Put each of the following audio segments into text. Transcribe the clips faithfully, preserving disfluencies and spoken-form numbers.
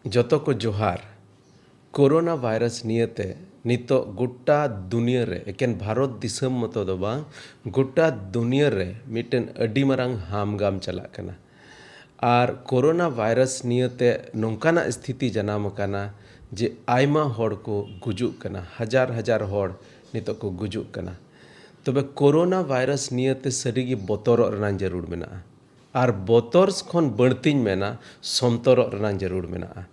ᱡᱚᱛᱚ ᱠᱚ ᱡᱚᱦᱟᱨ᱾ ᱠᱳᱨᱳᱱᱟ ᱵᱷᱟᱭᱨᱟᱥ ᱱᱤᱭᱟᱹᱛᱮ ᱱᱤᱛᱚᱜ ᱜᱚᱴᱟ ᱫᱩᱱᱤᱭᱟᱹ ᱨᱮ, ᱮᱠᱮᱱ ᱵᱷᱟᱨᱚᱛ ᱫᱤᱥᱚᱢ ᱢᱚᱛᱚ ᱫᱚ ᱵᱟᱝ, ᱜᱚᱴᱟ ᱫᱩᱱᱤᱭᱟᱹ ᱨᱮ ᱢᱤᱫᱴᱮᱱ ᱟᱹᱰᱤ ᱢᱟᱨᱟᱝ ᱦᱟᱢᱜᱟᱢ ᱪᱟᱞᱟᱜ ᱠᱟᱱᱟ᱾ ᱟᱨ ᱠᱳᱨᱳᱱᱟ ᱵᱷᱟᱭᱨᱟᱥ ᱱᱤᱭᱟᱹᱛᱮ ᱱᱚᱝᱠᱟᱱᱟᱜ ᱥᱛᱷᱤᱛᱤ ᱡᱟᱱᱟᱢ ᱟᱠᱟᱱᱟ ᱡᱮ ᱟᱭᱢᱟ ᱦᱚᱲ ᱠᱚ ᱜᱩᱡᱩᱜ ᱠᱟᱱᱟ, ᱦᱟᱡᱟᱨ ᱦᱟᱡᱟᱨ ᱦᱚᱲ ᱱᱤᱛᱚᱜ ᱠᱚ ᱜᱩᱡᱩᱜ ᱠᱟᱱᱟ᱾ ᱛᱚᱵᱮ ᱠᱳᱨᱳᱱᱟ ᱵᱷᱟᱭᱨᱟᱥ ᱱᱤᱭᱟᱹᱛᱮ ᱥᱟᱹᱨᱤᱜᱮ ᱵᱚᱛᱚᱨᱚᱜ ᱨᱮᱱᱟᱜ ᱡᱟᱹᱨᱩᱲ ᱢᱮᱱᱟᱜᱼᱟ᱾ ᱟᱨ ᱵᱚᱛᱚᱨ ᱠᱷᱚᱱ ᱵᱟᱹᱲᱛᱤᱧ ᱢᱮᱱᱟ, ᱥᱚᱱᱛᱚᱨᱚᱜ ᱨᱮᱱᱟᱜ ᱡᱟᱹᱨᱩᱲ ᱢᱮᱱᱟᱜᱼᱟ᱾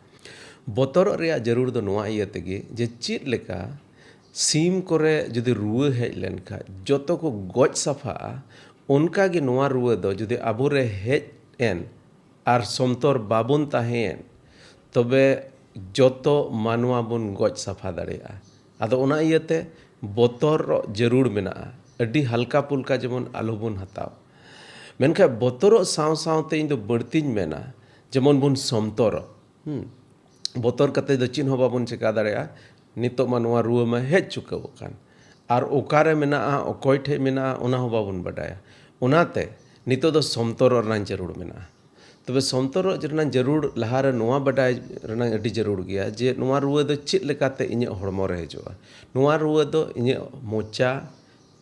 ᱵᱚᱛᱚᱨᱚᱜ ᱨᱮᱭᱟᱜ ᱡᱟᱹᱨᱩᱲ ᱫᱚ ᱱᱚᱣᱟ ᱤᱭᱟᱹ ᱛᱮᱜᱮ ᱡᱮ ᱪᱮᱫ ᱞᱮᱠᱟ ᱥᱤᱢ ᱠᱚᱨᱮ ᱡᱩᱫᱤ ᱨᱩᱣᱟᱹ ᱦᱮᱡ ᱞᱮᱱᱠᱷᱟᱱ ᱡᱚᱛᱚ ᱠᱚ ᱜᱚᱡ ᱥᱟᱯᱷᱟᱜᱼᱟ, ᱚᱱᱠᱟ ᱜᱮ ᱱᱚᱣᱟ ᱨᱩᱣᱟᱹ ᱫᱚ ᱡᱩᱫᱤ ᱟᱵᱚᱨᱮ ᱦᱮᱡ ᱮᱱ ᱟᱨ ᱥᱚᱱᱛᱚᱨ ᱵᱟᱵᱚᱱ ᱛᱟᱦᱮᱸᱭᱮᱱ, ᱛᱚᱵᱮ ᱡᱚᱛᱚ ᱢᱟᱱᱣᱟ ᱵᱚᱱ ᱜᱚᱡ ᱥᱟᱯᱷᱟ ᱫᱟᱲᱮᱭᱟᱜᱼᱟ᱾ ᱟᱫᱚ ᱚᱱᱟ ᱤᱭᱟᱹᱛᱮ ᱵᱚᱛᱚᱨᱚᱜ ᱡᱟᱹᱨᱩᱲ ᱢᱮᱱᱟᱜᱼᱟ, ᱟᱹᱰᱤ ᱦᱟᱞᱠᱟ ᱯᱩᱞᱠᱟ ᱡᱮᱢᱚᱱ ᱟᱞᱚᱵᱚᱱ ᱦᱟᱛᱟᱣ᱾ ᱢᱮᱱᱠᱷᱟᱱ ᱵᱚᱛᱚᱨᱚᱜ ᱥᱟᱶ ᱥᱟᱶᱛᱮ ᱤᱧ ᱫᱚ ᱵᱟᱹᱲᱛᱤᱧ ᱢᱮᱱᱟ, ᱡᱮᱢᱚᱱ ᱵᱚᱱ ᱥᱚᱱᱛᱚᱨᱚᱜ᱾ ᱦᱩᱸ᱾ ᱵᱚᱛᱚᱨ ᱠᱟᱛᱮ ᱫᱚ ᱪᱮᱫ ᱦᱚᱸ ᱵᱟᱵᱚᱱ ᱪᱮᱠᱟ ᱫᱟᱲᱮᱭᱟᱜᱼᱟ᱾ ᱱᱤᱛᱚᱜ ᱢᱟ ᱱᱚᱣᱟ ᱨᱩᱣᱟᱹ ᱢᱟ ᱦᱮᱡ ᱪᱩᱠᱟᱹᱣ ᱟᱠᱟᱱ, ᱟᱨ ᱚᱠᱟᱨᱮ ᱢᱮᱱᱟᱜᱼᱟ, ᱚᱠᱚᱭ ᱴᱷᱮᱡ ᱢᱮᱱᱟᱜᱼᱟ, ᱚᱱᱟ ᱦᱚᱸ ᱵᱟᱵᱚᱱ ᱵᱟᱰᱟᱭᱟ᱾ ᱚᱱᱟᱛᱮ ᱱᱤᱛᱚᱜ ᱫᱚ ᱥᱚᱱᱛᱚᱨᱚᱜ ᱨᱮᱱᱟᱜ ᱡᱟᱹᱨᱩᱲ ᱢᱮᱱᱟᱜᱼᱟ᱾ ᱛᱚᱵᱮ ᱥᱚᱱᱛᱚᱨᱚᱜ ᱨᱮᱱᱟᱜ ᱡᱟᱹᱨᱩᱲ ᱞᱟᱦᱟᱨᱮ ᱱᱚᱣᱟ ᱵᱟᱰᱟᱭ ᱨᱮᱱᱟᱜ ᱟᱹᱰᱤ ᱡᱟᱹᱨᱩᱲ ᱜᱮᱭᱟ ᱡᱮ ᱱᱚᱣᱟ ᱨᱩᱣᱟᱹ ᱫᱚ ᱪᱮᱫ ᱞᱮᱠᱟᱛᱮ ᱤᱧᱟᱹᱜ ᱦᱚᱲᱢᱚ ᱨᱮ ᱦᱤᱡᱩᱜᱼᱟ᱾ ᱱᱚᱣᱟ ᱨᱩᱣᱟᱹ ᱫᱚ ᱤᱧᱟᱹᱜ ᱢᱚᱪᱟ,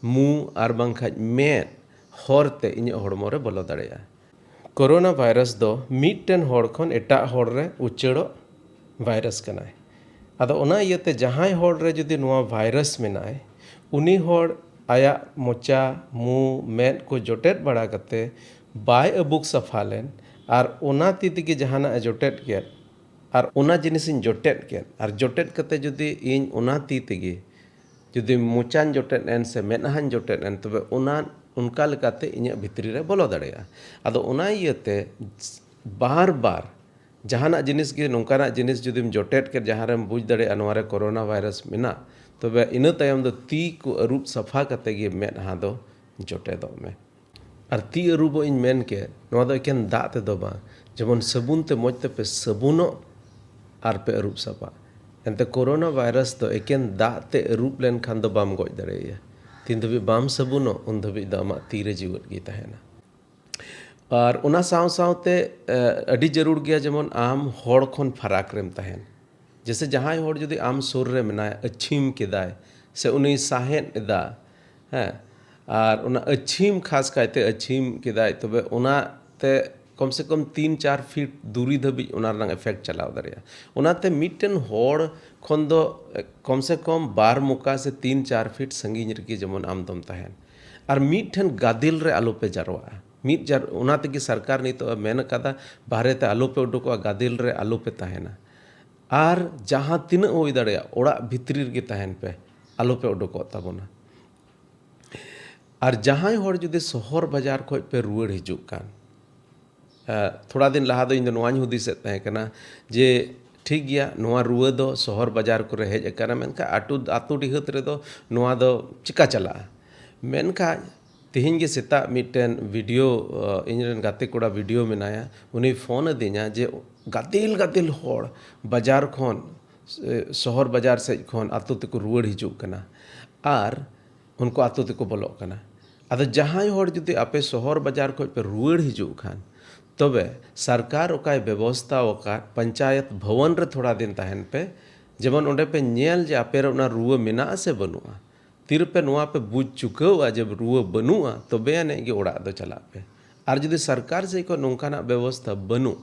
ᱢᱩ ᱟᱨ ᱵᱟᱝᱠᱷᱟᱡ ᱢᱮᱫ ᱦᱚᱨ ᱛᱮ ᱤᱧᱟᱹᱜ ᱦᱚᱲᱢᱚ ᱨᱮ ᱵᱚᱞᱚ ᱫᱟᱲᱮᱭᱟᱜᱼᱟ᱾ ᱠᱳᱨᱳᱱᱟ ᱵᱷᱟᱭᱨᱟᱥ ᱫᱚ ᱢᱤᱫᱴᱮᱱ ᱦᱚᱲ ᱠᱷᱚᱱ ᱮᱴᱟᱜ ᱦᱚᱲ ᱨᱮ ᱩᱪᱟᱹᱲᱚᱜ ᱵᱷᱟᱭᱨᱟᱥ ᱠᱟᱱᱟᱭ᱾ ᱟᱫᱚ ᱚᱱᱟ ᱤᱭᱟᱹᱛᱮ ᱡᱟᱦᱟᱸᱭ ᱦᱚᱲ ᱨᱮ ᱡᱩᱫᱤ ᱱᱚᱣᱟ ᱵᱷᱟᱭᱨᱟᱥ ᱢᱮᱱᱟᱭ, ᱩᱱᱤ ᱦᱚᱲ ᱟᱭᱟᱜ ᱢᱚᱪᱟ, ᱢᱩ, ᱢᱮᱫ ᱠᱚ ᱡᱚᱴᱮᱫ ᱵᱟᱲᱟ ᱠᱟᱛᱮ ᱵᱟᱭ ᱟᱹᱵᱩᱠ ᱥᱟᱯᱷᱟ ᱞᱮᱱ ᱟᱨ ᱚᱱᱟ ᱛᱤ ᱛᱮᱜᱮ ᱡᱟᱦᱟᱱᱟᱜ ᱮ ᱡᱚᱴᱮᱫ ᱠᱮᱫ, ᱟᱨ ᱚᱱᱟ ᱡᱤᱱᱤᱥᱤᱧ ᱡᱚᱴᱮᱫ ᱠᱮᱫ, ᱟᱨ ᱡᱚᱴᱮᱫ ᱠᱟᱛᱮ ᱡᱩᱫᱤ ᱤᱧ ᱚᱱᱟ ᱛᱤ ᱛᱮᱜᱮ ᱡᱩᱫᱤ ᱢᱚᱪᱟᱧ ᱡᱚᱴᱮᱫ ᱮᱱ ᱥᱮ ᱢᱮᱫᱦᱟᱧ ᱡᱚᱴᱮᱫ ᱮᱱ, ᱛᱚᱵᱮ ᱚᱱᱟ ᱚᱱᱠᱟ ᱞᱮᱠᱟᱛᱮ ᱤᱧᱟᱹᱜ ᱵᱷᱤᱛᱨᱤ ᱨᱮ ᱵᱚᱞᱚ ᱫᱟᱲᱮᱭᱟᱜᱼᱟ᱾ ᱟᱫᱚ ᱚᱱᱟ ᱤᱭᱟᱹᱛᱮ ᱵᱟᱨ ᱵᱟᱨ ᱡᱟᱦᱟᱱᱟᱜ ᱡᱤᱱᱤᱥ ᱜᱮ, ᱱᱚᱝᱠᱟᱱᱟᱜ ᱡᱤᱱᱤᱥ ᱡᱩᱫᱤᱢ ᱡᱚᱴᱮᱫ ᱠᱮᱫ ᱡᱟᱦᱟᱸ ᱨᱮᱢ ᱵᱩᱡᱽ ᱫᱟᱲᱮᱭᱟᱜᱼᱟ ᱱᱚᱣᱟ ᱨᱮ ᱠᱳᱨᱳᱱᱟ ᱵᱷᱟᱭᱨᱟᱥ ᱢᱮᱱᱟᱜ, ᱛᱚᱵᱮ ᱤᱱᱟᱹ ᱛᱟᱭᱚᱢ ᱫᱚ ᱛᱤ ᱠᱚ ᱟᱹᱨᱩᱵ ᱥᱟᱯᱷᱟ ᱠᱟᱛᱮ ᱜᱮ ᱢᱮᱫᱦᱟ ᱫᱚ ᱡᱚᱴᱮᱫᱚᱜ ᱢᱮ᱾ ᱟᱨ ᱛᱤ ᱟᱹᱨᱩᱵᱚᱜ ᱤᱧ ᱢᱮᱱ ᱠᱮᱫ, ᱱᱚᱣᱟ ᱫᱚ ᱮᱠᱮᱱ ᱫᱟᱜ ᱛᱮᱫᱚ ᱵᱟᱝ, ᱡᱮᱢᱚᱱ ᱥᱟᱵᱚᱱ ᱛᱮ ᱢᱚᱡᱽ ᱛᱮᱯᱮ ᱥᱟᱵᱚᱱᱚᱜ ᱟᱨ ᱯᱮ ᱟᱹᱨᱩᱵ ᱥᱟᱯᱷᱟᱜ᱾ ᱮᱱᱛᱮ ᱠᱳᱨᱳᱱᱟ ᱵᱷᱟᱭᱨᱟᱥ ᱫᱚ ᱮᱠᱮᱱ ᱫᱟᱜ ᱛᱮ ᱟᱹᱨᱩᱵ ᱞᱮᱱᱠᱷᱟᱱ ᱫᱚ ᱵᱟᱢ ᱜᱚᱡ ᱫᱟᱲᱮᱭᱟᱭᱟ᱾ ᱛᱤᱱ ᱫᱷᱟᱹᱵᱤᱡ ᱵᱟᱢ ᱥᱟᱵᱚᱱᱚᱜ, ᱩᱱ ᱫᱷᱟᱹᱵᱤᱡ ᱫᱚ ᱟᱢᱟᱜ ᱛᱤ ᱨᱮ ᱡᱤᱣᱮᱫ ᱜᱮ ᱛᱟᱦᱮᱱᱟ᱾ ᱟᱨ ᱚᱱᱟ ᱥᱟᱶ ᱥᱟᱶᱛᱮ ᱟᱹᱰᱤ ᱡᱟᱹᱨᱩᱲ ᱜᱮᱭᱟ ᱡᱮᱢᱚᱱ ᱟᱢ ᱦᱚᱲ ᱠᱷᱚᱱ ᱯᱷᱟᱨᱟᱠ ᱨᱮᱢ ᱛᱟᱦᱮᱱ᱾ ᱡᱮᱥᱮ ᱡᱟᱦᱟᱸᱭ ᱦᱚᱲ ᱡᱩᱫᱤ ᱟᱢ ᱥᱩᱨ ᱨᱮ ᱢᱮᱱᱟᱭᱟ, ᱟᱹᱪᱷᱤᱢ ᱠᱮᱫᱟᱭ ᱥᱮ ᱩᱱᱤ ᱥᱟᱦᱮᱫ ᱮᱫᱟ, ᱦᱮᱸ, ᱟᱨ ᱚᱱᱟ ᱟᱹᱪᱷᱤᱢ, ᱠᱷᱟᱥ ᱠᱟᱭᱛᱮ ᱟᱹᱪᱷᱤᱢ ᱠᱮᱫᱟᱭ, ᱛᱚᱵᱮ ᱚᱱᱟᱛᱮ ᱠᱚᱢ ᱥᱮ ᱠᱚᱢ ᱛᱤᱱ ᱪᱟᱨ ᱯᱷᱤᱴ ᱫᱩᱨᱤ ᱫᱷᱟᱹᱵᱤᱡ ᱚᱱᱟ ᱨᱮᱱᱟᱜ ᱮᱯᱷᱮᱠᱴ ᱪᱟᱞᱟᱣ ᱫᱟᱲᱮᱭᱟᱜᱼᱟ᱾ ᱚᱱᱟᱛᱮ ᱢᱤᱫᱴᱮᱱ ᱦᱚᱲ ᱠᱷᱚᱱ ᱫᱚ ᱠᱚᱢ ᱥᱮ ᱠᱚᱢ ᱵᱟᱨ ᱢᱚᱠᱟ ᱥᱮ ᱛᱤᱱ ᱪᱟᱨ ᱯᱷᱤᱴ ᱥᱟᱺᱜᱤᱧ ᱨᱮᱜᱮ ᱡᱮᱢᱚᱱ ᱟᱢ ᱫᱚᱢ ᱛᱟᱦᱮᱱ᱾ ᱟᱨ ᱢᱤᱫᱴᱷᱮᱱ ᱜᱟᱫᱮᱞ ᱨᱮ ᱟᱞᱚᱯᱮ ᱡᱟᱨᱣᱟᱜᱼᱟ᱾ ᱢᱤᱫ ᱡᱟᱨ ᱚᱱᱟ ᱛᱮᱜᱮ ᱥᱚᱨᱠᱟᱨ ᱱᱤᱛᱚᱜ ᱮ ᱢᱮᱱ ᱟᱠᱟᱫᱟ, ᱵᱟᱦᱨᱮ ᱛᱮ ᱟᱞᱚᱯᱮ ᱩᱰᱩᱠᱚᱜᱼᱟ, ᱜᱟᱫᱮᱞ ᱨᱮ ᱟᱞᱚᱯᱮ ᱛᱟᱦᱮᱱᱟ᱾ ᱟᱨ ᱡᱟᱦᱟᱸ ᱛᱤᱱᱟᱹᱜ ᱦᱩᱭ ᱫᱟᱲᱮᱭᱟᱜᱼᱟ, ᱚᱲᱟᱜ ᱵᱷᱤᱛᱨᱤ ᱨᱮᱜᱮ ᱛᱟᱦᱮᱱ ᱯᱮ, ᱟᱞᱚᱯᱮ ᱩᱰᱩᱠᱚᱜ ᱛᱟᱵᱚᱱᱟ᱾ ᱟᱨ ᱡᱟᱦᱟᱸᱭ ᱦᱚᱲ ᱡᱩᱫᱤ ᱥᱚᱦᱚᱨ ᱵᱟᱡᱟᱨ ᱠᱷᱚᱱ ᱯᱮ ᱨᱩᱣᱟᱹᱲ ᱦᱤᱡᱩᱜ ᱠᱟᱱ, ᱛᱷᱚᱲᱟ ᱫᱤᱱ ᱞᱟᱦᱟ ᱫᱚ ᱤᱧ ᱫᱚ ᱱᱚᱣᱟᱧ ᱦᱩᱫᱤᱥᱮᱫ ᱛᱟᱦᱮᱸ ᱠᱟᱱᱟ ᱡᱮ ᱴᱷᱤᱠ ᱜᱮᱭᱟ, ᱱᱚᱣᱟ ᱨᱩᱣᱟᱹ ᱫᱚ ᱥᱚᱦᱚᱨ ᱵᱟᱡᱟᱨ ᱠᱚᱨᱮ ᱦᱮᱡ ᱟᱠᱟᱱᱟ, ᱢᱮᱱᱠᱷᱟᱱ ᱟᱹᱛᱩ, ᱟᱹᱛᱩ ᱰᱤᱦᱟᱹᱛ ᱨᱮᱫᱚ ᱱᱚᱣᱟ ᱫᱚ ᱪᱤᱠᱟ ᱪᱟᱞᱟᱜᱼᱟ? ᱢᱮᱱᱠᱷᱟᱱ ᱛᱮᱦᱮᱧ ᱜᱮ ᱥᱮᱛᱟᱜ ᱢᱤᱫᱴᱮᱱ ᱵᱷᱤᱰᱤᱭᱳ, ᱤᱧᱨᱮᱱ ᱜᱟᱛᱮ ᱠᱚᱲᱟ ᱵᱷᱤᱰᱤᱭᱳ ᱢᱮᱱᱟᱭᱟ, ᱩᱱᱤᱭ ᱯᱷᱳᱱ ᱟᱹᱫᱤᱧᱟ ᱡᱮ ᱜᱟᱫᱮᱞ ᱜᱟᱫᱮᱞ ᱦᱚᱲ ᱵᱟᱡᱟᱨ ᱠᱷᱚᱱ, ᱥᱚᱦᱚᱨ ᱵᱟᱡᱟᱨ ᱥᱮᱫ ᱠᱷᱚᱱ ᱟᱹᱛᱩ ᱛᱮᱠᱚ ᱨᱩᱣᱟᱹᱲ ᱦᱤᱡᱩᱜ ᱠᱟᱱᱟ᱾ ᱟᱨ ᱩᱱᱠᱩ ᱟᱹᱛᱩ ᱛᱮᱠᱚ ᱵᱚᱞᱚᱜ ᱠᱟᱱᱟ᱾ ᱟᱫᱚ ᱡᱟᱦᱟᱸᱭ ᱦᱚᱲ ᱡᱩᱫᱤ ᱟᱯᱮ ᱥᱚᱦᱚᱨ ᱵᱟᱡᱟᱨ ᱠᱷᱚᱱ ᱯᱮ ᱨᱩᱣᱟᱹᱲ ᱦᱤᱡᱩᱜ ᱠᱷᱟᱱ, ᱛᱚᱵᱮ ᱥᱚᱨᱠᱟᱨ ᱚᱠᱟᱭ ᱵᱮᱵᱚᱥᱛᱷᱟ ᱟᱠᱟᱫ, ᱯᱚᱧᱪᱟᱭᱮᱛ ᱵᱷᱚᱵᱚᱱ ᱨᱮ ᱛᱷᱚᱲᱟ ᱫᱤᱱ ᱛᱟᱦᱮᱱ ᱯᱮ, ᱡᱮᱢᱚᱱ ᱚᱸᱰᱮ ᱯᱮ ᱧᱮᱞ ᱡᱮ ᱟᱯᱮ ᱨᱮ ᱚᱱᱟ ᱨᱩᱣᱟᱹ ᱢᱮᱱᱟᱜᱼᱟ ᱥᱮ ᱵᱟᱹᱱᱩᱜᱼᱟ᱾ ᱛᱤᱨᱮᱯᱮ ᱱᱚᱣᱟ ᱯᱮ ᱵᱩᱡᱽ ᱪᱩᱠᱟᱹᱣᱟ ᱡᱮ ᱨᱩᱣᱟᱹ ᱵᱟᱹᱱᱩᱜᱼᱟ, ᱛᱚᱵᱮ ᱟᱹᱱᱤᱡ ᱜᱮ ᱚᱲᱟᱜ ᱫᱚ ᱪᱟᱞᱟᱜ ᱯᱮ᱾ ᱟᱨ ᱡᱩᱫᱤ ᱥᱚᱨᱠᱟᱨ ᱥᱮᱫ ᱠᱷᱚᱱ ᱱᱚᱝᱠᱟᱱᱟᱜ ᱵᱮᱵᱚᱥᱛᱷᱟ ᱵᱟᱹᱱᱩᱜ,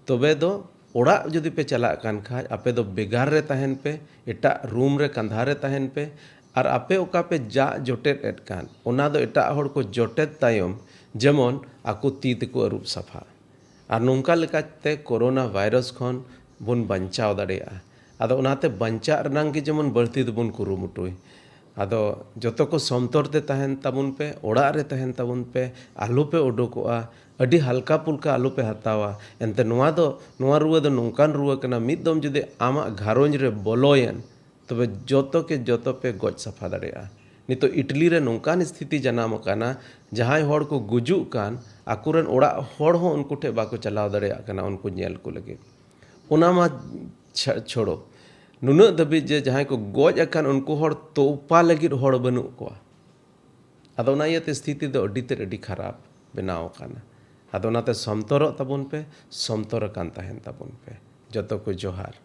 ᱛᱚᱵᱮ ᱫᱚ ᱚᱲᱟᱜ ᱡᱩᱫᱤ ᱯᱮ ᱪᱟᱞᱟᱜ ᱠᱟᱱ ᱠᱷᱟᱡ, ᱟᱯᱮ ᱫᱚ ᱵᱮᱜᱟᱨ ᱨᱮ ᱛᱟᱦᱮᱱ ᱯᱮ, ᱮᱴᱟᱜ ᱨᱩᱢ ᱨᱮ, ᱠᱟᱸᱫᱷᱟ ᱨᱮ ᱛᱟᱦᱮᱱ ᱯᱮ᱾ ᱟᱨ ᱟᱯᱮ ᱚᱠᱟ ᱯᱮ ᱡᱟᱜ ᱡᱚᱴᱮᱫ ᱮᱫ ᱠᱟᱱ, ᱚᱱᱟ ᱫᱚ ᱮᱴᱟᱜ ᱦᱚᱲ ᱠᱚ ᱡᱚᱴᱮᱫ ᱛᱟᱭᱚᱢ ᱡᱮᱢᱚᱱ ᱟᱠᱚ ᱛᱤ ᱛᱮᱠᱚ ᱟᱹᱨᱩᱵ ᱥᱟᱯᱷᱟ᱾ ᱟᱨ ᱱᱚᱝᱠᱟ ᱞᱮᱠᱟᱛᱮ ᱠᱳᱨᱳᱱᱟ ᱵᱷᱟᱭᱨᱟᱥ ᱠᱷᱚᱱ ᱵᱚᱱ ᱵᱟᱧᱪᱟᱣ ᱫᱟᱲᱮᱭᱟᱜᱼᱟ᱾ ᱟᱫᱚ ᱚᱱᱟᱛᱮ ᱵᱟᱧᱪᱟᱜ ᱨᱮᱱᱟᱝ ᱜᱮ ᱡᱮᱢᱚᱱ ᱵᱟᱹᱲᱛᱤ ᱫᱚᱵᱚᱱ ᱠᱩᱨᱩᱢᱩᱴᱩᱭ᱾ ᱟᱫᱚ ᱡᱚᱛᱚ ᱠᱚ ᱥᱚᱱᱛᱚᱨ ᱛᱮ ᱛᱟᱦᱮᱱ ᱛᱟᱵᱚᱱ ᱯᱮ, ᱚᱲᱟᱜ ᱨᱮ ᱛᱟᱦᱮᱱ ᱛᱟᱵᱚᱱ ᱯᱮ, ᱟᱞᱚ ᱯᱮ ᱩᱰᱩᱠᱚᱜᱼᱟ, ᱟᱹᱰᱤ ᱦᱟᱞᱠᱟ ᱯᱩᱞᱠᱟ ᱟᱞᱚ ᱯᱮ ᱦᱟᱛᱟᱣᱟ᱾ ᱮᱱᱛᱮ ᱱᱚᱣᱟ ᱫᱚ, ᱱᱚᱣᱟ ᱨᱩᱣᱟᱹ ᱫᱚ ᱱᱚᱝᱠᱟᱱ ᱨᱩᱣᱟᱹ ᱠᱟᱱᱟ, ᱢᱤᱫ ᱫᱚᱢ ᱡᱩᱫᱤ ᱟᱢᱟᱜ ᱜᱷᱟᱨᱚᱸᱡᱽ ᱨᱮ ᱵᱚᱞᱚᱭᱮᱱ, ᱛᱚᱵᱮ ᱡᱚᱛᱚ ᱠᱮ ᱡᱚᱛᱚ ᱯᱮ ᱜᱚᱡ ᱥᱟᱯᱷᱟ ᱫᱟᱲᱮᱭᱟᱜᱼᱟ᱾ ᱱᱤᱛᱚᱜ ᱤᱴᱞᱤ ᱨᱮ ᱱᱚᱝᱠᱟᱱ ᱥᱛᱷᱤᱛᱤ ᱡᱟᱱᱟᱢ ᱟᱠᱟᱱᱟ, ᱡᱟᱦᱟᱸᱭ ᱦᱚᱲ ᱠᱚ ᱜᱩᱡᱩᱜ ᱠᱟᱱ, ᱟᱠᱚᱨᱮᱱ ᱚᱲᱟᱜ ᱦᱚᱲ ᱦᱚᱸ ᱩᱱᱠᱩ ᱴᱷᱮᱱ ᱵᱟᱠᱚ ᱪᱟᱞᱟᱣ ᱫᱟᱲᱮᱭᱟᱜ ᱠᱟᱱᱟ ᱩᱱᱠᱩ ᱧᱮᱞ ᱠᱚ ᱞᱟᱹᱜᱤᱫ᱾ ᱚᱱᱟ ᱢᱟ ᱪᱷᱟ-, ᱪᱷᱚᱲᱚ, ᱱᱩᱱᱟᱹᱜ ᱫᱷᱟᱹᱵᱤᱡ ᱡᱮ ᱡᱟᱦᱟᱸᱭ ᱠᱚ ᱜᱚᱡ ᱟᱠᱟᱱ, ᱩᱱᱠᱩ ᱦᱚᱲ ᱛᱚᱯᱟ ᱞᱟᱹᱜᱤᱫ ᱦᱚᱲ ᱵᱟᱹᱱᱩᱜ ᱠᱚᱣᱟ᱾ ᱟᱫᱚ ᱚᱱᱟ ᱤᱭᱟᱹᱛᱮ ᱥᱛᱷᱤᱛᱤ ᱫᱚ ᱟᱹᱰᱤ ᱛᱮᱫ ᱟᱹᱰᱤ ᱠᱷᱟᱨᱟᱯ ᱵᱮᱱᱟᱣ ᱟᱠᱟᱱᱟ᱾ ᱟᱫᱚ ᱚᱱᱟᱛᱮ ᱥᱚᱱᱛᱚᱨᱚᱜ ᱛᱟᱵᱚᱱ ᱯᱮ, ᱥᱚᱱᱛᱚᱨ ᱟᱠᱟᱱ ᱛᱟᱦᱮᱱ ᱛᱟᱵᱚᱱ ᱯᱮ᱾ ᱡᱚᱛᱚ ᱠᱚ ᱡᱚᱦᱟᱨ᱾